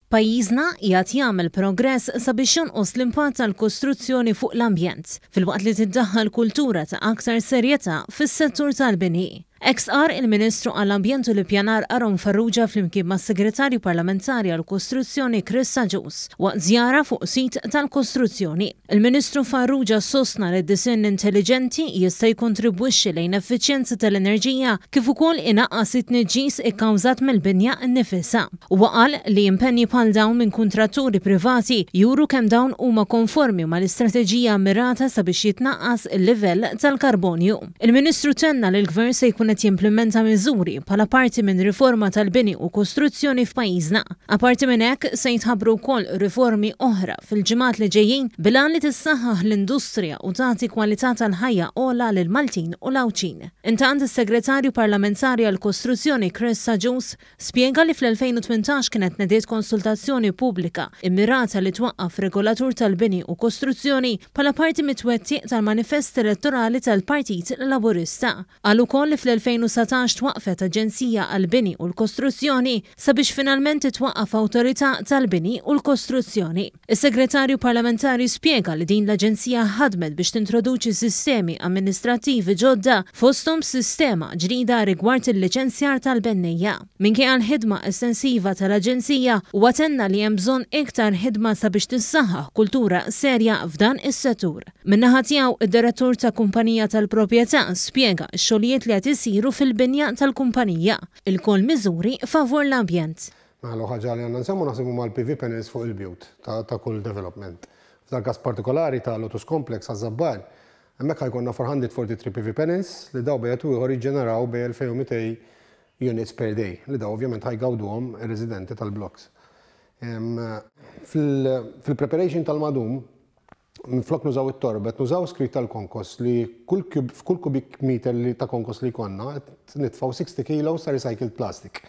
Pajjiżna qiegħed jagħmel progress sabiex jonqos l-impatt tal-kostruzzjoni fuq l-ambjent, filwaqt li tiddaħħal kultura ta' aktar serjetà fis-settur tal-bini. Hekk stqarr il-Ministru għall-Ambjent u l-Ippjanar Aaron Farrugia flimkien mas-Segretarju Parlamentari għall-Kostruzzjoni Chris Agius waqt żjara fuq sit tal-kostruzzjoni. Il-Ministru Farrugia sostna li d-disinn intelliġenti jista' jikkontribwixxi lejn effiċjenza tal-enerġija kif ukoll inaqqas it-tniġġis ikkawżat mill-binja nnifisha. Huwa qal li impenji bħal dawn minn kuntratturi privati juru kemm dawn huma konformi mal-istrateġija mmirata sabiex jitnaqqas il-livell tal-karbonju. Il-Ministru tenna li l-Gvern se jkun qed jimplimenta miżuri bħala parti minn riforma tal-bini u kostruzzjoni f'pajjiżna. Apparti minn hekk, se jitħabbru wkoll riformi oħra fil-ġimgħat li ġejjin bil-għan li tissaħħaħ l-industrija u tagħti kwalità tal-ħajja ogħla lill-Maltin u l-Għawdxin. Intant, is-Segretarju Parlamentari għall-Kostruzzjoni Chris Agius Spjega li fl-2018 kienet tnediet konsultazzjoni pubblika mmirata li twaqqaf regolatur tal-bini u kostruzzjoni bħala parti mit-twettiq tal-manifest elettorali tal-Partit Laburista. Qal ukoll li fl-2019 twaqqfet aġenzija għall-bini u l-kostruzzjoni sabiex finalment titwaqqaf awtorità tal-bini u l-kostruzzjoni. Is-Segretarju Parlamentari spjega li din l-aġenzija ħadmet biex tintroduċi sistemi amministrattivi ġodda fosthom sistema ġdida rigward il-liċenzjar tal-bennejja. Minkejja l-ħidma estensiva tal-aġenzija, huwa tenna li hemm bżonn iktar ħidma sabiex tissaħħaħ kultura serja f'dan is-settur. Min-naħa tiegħu, id-Direttur ta' kumpanija tal-proprjetà spjega x-xogħlijiet li qed isiru fil-binja tal-kumpanija, ilkoll miżuri favur l-ambjent. Mela l-ewwel ħaġa li għandna nsemmu naħseb huma l-PV panels fuq il-bjut ta' kull development. F'dal-każ partikolari ta' Lotus Complex għaż-Żabbar, hemmhekk ħa jkollna 443 PV panels li daw bejn u ieħor jiġġeneraw bejn 2200 units per day, li daw ovvjament ħa jgawduhom ir-residenti tal-blocks. Fil-preparation tal-madum, Minflok nużaw it-torba, qed nużaw screed tal-konkos li kull f'kull cubic meter li ta' konkos li jkollna qed nitfgħu 60 kilos ta' recycled plastic.